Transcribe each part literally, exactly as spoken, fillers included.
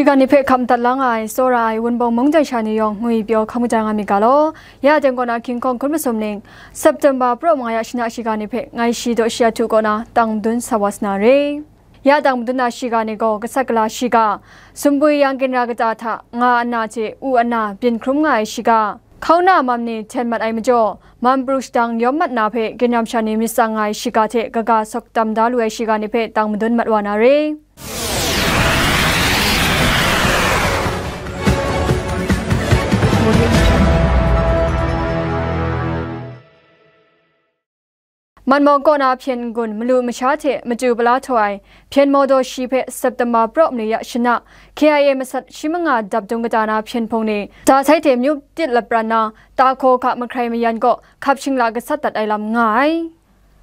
Shiga ni hpe hkam dat la nga ai, tsawra ai Wunpawng mungdan sha ni yawng ngwi pyaw hkam kajai nga myit ga law. Ya teng kaw na King Kong hkun masum ning, September praw manga ya shana shiga ni hpe ngai shi daw shi a htu kaw na tang madun sa wa sa na re. Ya tang madun na shiga ni gaw, gasat gala shiga, sumbwi yang ginra kata hta nga ana hte u ana byin hkrum nga ai shiga, hkauna mam ni hten mat ai majaw, man pru shadang yawm mat na hpe ginram sha ni myit tsang nga ai shiga hte kaga sawk tam da lu ai shiga ni hpe tang madun mat wa na re. Manmaw kaw na hpyen n-gun malu masha hte machyu pala htaw ai hpyen mawdaw shi hpe September praw mali ya shana, K I A masat shi manga dap dung kata na hpyen hpung ni, Dasai hte myu tit lapran na, Tahkaw hka mahkrai mayan kaw hkap shingla gasat dat ai lam nga ai.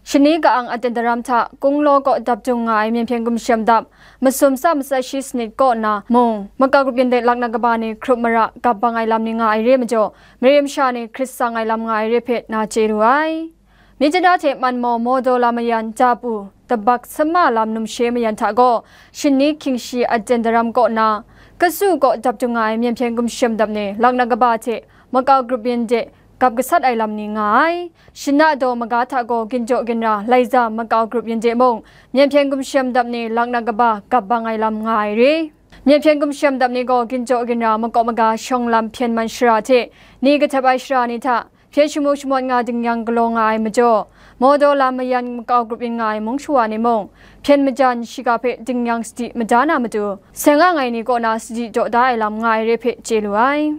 Shani ka-ang aten daram hta, Kunglaw kaw dap dung nga ai myen hpyen gumshem dap, masum tsa matsat shi sanit kaw nna mung, makau grup yin de laknak kaba ni hkrup mara gap bang ai lam ni nga ai re majaw, mare masha ni hkrit tsang ai lam nga ai re hpe na chye lu ai. Myitkyina hte Manmaw Mawdaw Lam Mayan, Dapu, Tabak Sama Lam Numshe Mayan hta gaw, shani hkying shi aten daram kaw nna, Kasu kaw dap dung nga ai myen hpyen gumshem dap ni laknak kaba hte makau grup yin de gap gasat ai lam ni nga ai. Shana daw maga hta gaw ginjaw ginra laiza makau grup yin de mung, myen hpyen gumshem dap ni laknak kaba gap bang ai lam nga ai re. Myen hpyen gumshem dap ni gaw ginjaw ginra makau maga shawng lam hpyen man shara hte ni kahtep ai shara ni hta, hpyen shamu shamawt nga dingyang galaw nga ai majaw, Mawdaw Lam Mayan makau grup yin nga ai mung shawa ni mung, hpyen majan shiga hpe dingyang sadi mada na matu, seng ang ai ni kaw na sadi jaw da ai lam nga ai re hpe chye lu ai.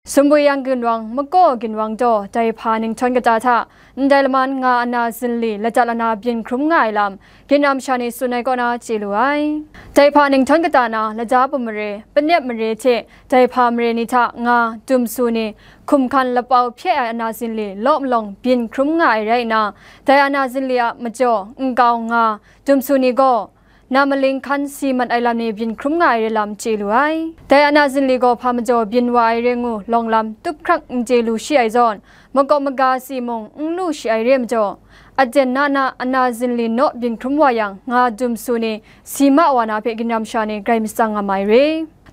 Sumbwi yang ginwang, makaw ginwang daw, dai hpa ninghtawng kata hta, ndai laman nga ana zinli, ladat lana byin hkrum nga ai lam, ginram sha ni tsun ai kaw na chye lu ai. Dai hpa ninghtawng kata na, lada bum mare, panep mare hte, dai hpa mare ni hta nga, dumsu ni, hkum hkan lapau hpye ai ana zinli, law malawng byin hkrum nga ai rai nna, dai ana zinli a majaw, nkau nga, dumsu ni gaw, na maling hkan si mat ai lam ni byin hkrum nga ai re lam chye lu ai. Dai ana zinli gaw hpa majaw byin wa ai re ngu lawng lam tup hkrak n chye lu shi ai zawn, makawp maga si mung n lu shi ai re majaw, aten na na ana zinli naw byin hkrum wa yang, nga dumsu ni si ma wa na hpe ginram sha ni grai myit tsang nga ma ai re.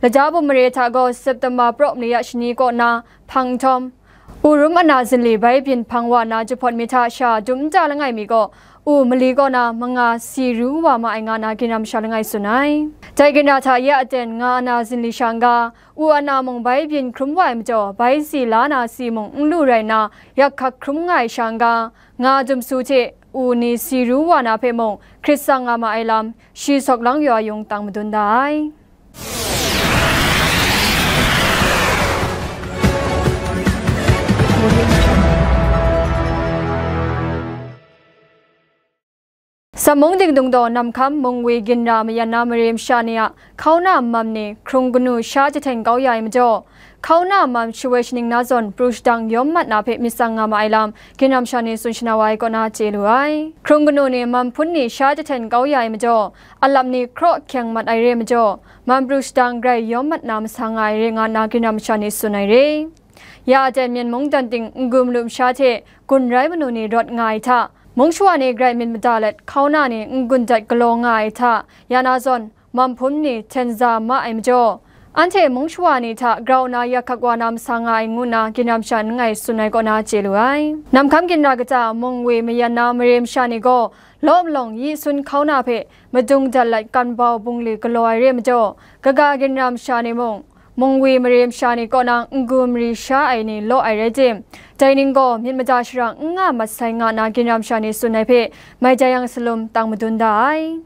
Lada bum mare hta gaw September praw mali ya shani kaw na hpang nhtawm, u rum ana zinli bai byin hpang wa na jahpawt mi hta sha dum nta langai mi gaw, u mali kaw na manga si ru wa ma ai nga na ginram sha langai tsun ai. Dai ginra hta ya aten nga ana zinli sha n-ga, u ana mung bai byin hkrum wa ai majaw, bai si la na si mung n lu rai nna, yak hkak hkrum nga ai sha n-ga, nga dumsu hte u ni si ru wa na hpe mung hkrit tsang nga ma ai lam, shi sawk lang yaw a yung tang madun da ai. Samung dingdung daw Namhkam Mungwi ginra mayan na mare masha ni a hkauna mam ni hkrung kanu sha jahten kau ya ai majaw, hkauna mam shawoi shaning na zawn pru shadang yawm mat na hpe myit tsang nga ma ai lam, ginram sha ni tsun shana wa ai kaw na chye lu ai. Hkrung kanu ni mam hpun ni sha jahten kau ya ai majaw, alap ni hkraw hkyeng mat ai re majaw, man pru shadang grai yawm mat na masa nga ai re nga nna ginram sha ni tsun ai re. Ya aten Myen mungdan ting n-gun malu masha hte gun rai manu ni rawt nga ai hta, mung shawa ni grai myit mada let hkauna ni n-gun dat galaw nga ai hta, ya na zawn, mam hpun ni hten za ma ai majaw, anhte mung shawa ni hta grau na yak hkak wa na masa nga ai ngu nna ginram sha langai tsun ai kaw na chye lu ai. Namhkam ginra kata Mungwi mayan na mare masha ni gaw, law malawng yi sun hkauna hpe madung dat lat kan bau bungli galaw ai re majaw, kaga ginram sha ni mung, Mungwi mare masha ni kaw na n-gun mari sha ai ni law ai rai tim, dai ning gaw myit mada sharang n nga mat sai nga na ginram sha ni tsun ai hpe, mai jai yang salum tang madun da ai.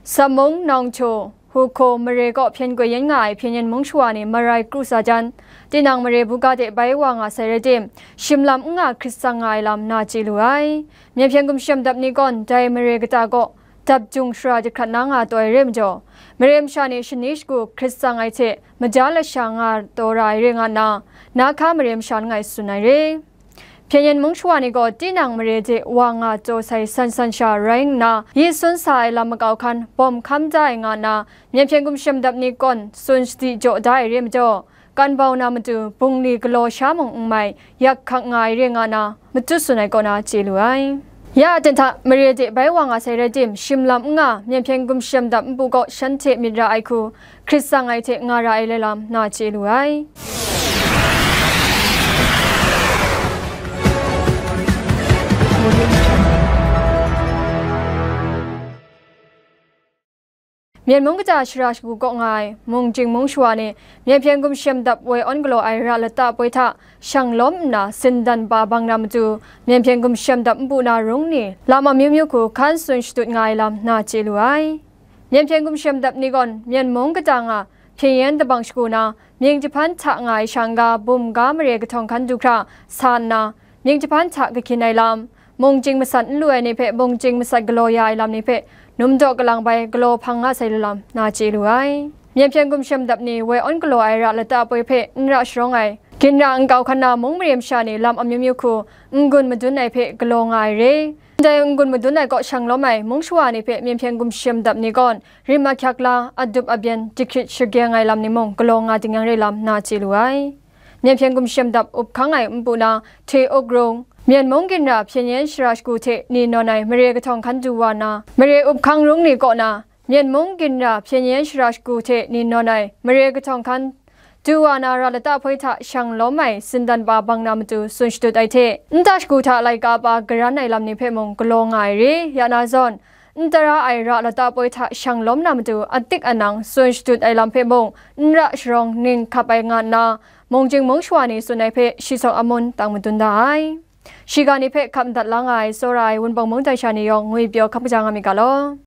Samung, Nawngchung, Huko mare kaw hpyen goi yen nga ai hpyen yen mung shawa ni marai kru sa jan, tinang mare buga de bai wa nga sai rai tim, shim lam n nga hkrit tsang nga ai lam na chye lu ai. Myen hpyen gumshem dap ni gawn dai mare kata kaw dap jung shara jahkrat na nga taw ai re majaw, mare masha ni shani shagu hkrit tsang ai hte maja lasha nga taw ra ai re nga nna, na hka mare masha langai tsun ai re. Pyengyen mung shawa ni gaw tinang mare de wa nga jaw sai san san sha rai nna, yi sun sa ai lam makau hkan bawm hkam da ai nga nna, Myen hpyen gumshem dap ni kawn tsun shadi jaw da ai re majaw, kan bau na matu bungli galaw sha mung n mai, yak hkak nga ai re nga na, matu tsun ai kaw na chye lu ai. Ya a ten hta mare de bai wa nga sai rai tim, shim lam n nga, Myen hpyen gumshem dap npu kaw shanhte myit ra ai hku, hkrit tsang ai hte nga ra ai lai lam na chye lu ai. Myen mung kaja shara shagu kaw nga ai mung chying mung shawa ni, Myen hpyen gumshem dap woi awn galaw ai ra lata poi hta shang lawm nna, sindan ba bang na matu, Myen hpyen gumshem dap npu na rung ni, lam amyu myu hku hkan tsun shadut nga ai lam na chye lu ai. Myen hpyen gumshem dap ni gawn, Myen mung kaja nga, Pyengyen dabang shagu na, mying jahpan hta nga ai shang ga, bum ga mare kahtawng hkan du hkra sa nna, mying jahpan hta kahkyin ai lam, mung chying masat n lu ai ni hpe mung chying masat galaw ya ai lam ni hpe, num daw kalang bai galaw hpang nga sai lu lam na chye lu ai. Myen hpyen gumshem dap ni woi awn galaw ai ra lata poi hpe n ra sharawng ai, ginra nkau hkan na mung mare masha ni lam amyu myu hku n-gun madun ai hpe galaw nga ai re. Ndai n-gun madun ai kaw shang lawm ai mung shawa ni hpe Myen hpyen gumshem dap ni gawn, rim ahkyak la, adup abyen, jahkrit shageng ai lam ni mung galaw nga ding yang re lam na chye lu ai. Myen hpyen gumshem dap up hkang ai npu na, Hte Uk Rung, Myen mung ginra Pyengyen shara shagu hte ni nawn ai mare kahtawng hkan du wa na, mare up hkang rung ni kaw na, Myen mung ginra Pyengyen shara shagu hte ni nawn ai mare kahtawng hkan du wa na ra lata poi hta shang lawm ai sindan pa bang na matu tsun shadut ai hte, nta shagu hta laika pa garan ai lam ni hpe mung galaw nga ai re, ya na zawn, n tara ai ra lata poi hta shang lawm na matu atik anang tsun shadut ai lam hpe mung n ra sharawng ning hkap ai nga nna, mung chying mung shawa ni tsun ai hpe shi sawk amun tang madun da ai. Shiga ni hpe hkap madat la nga ai tsawra ai Wunpawng mung tai sha ni yawng ngwi pyaw hkap kaja nga myit ga law.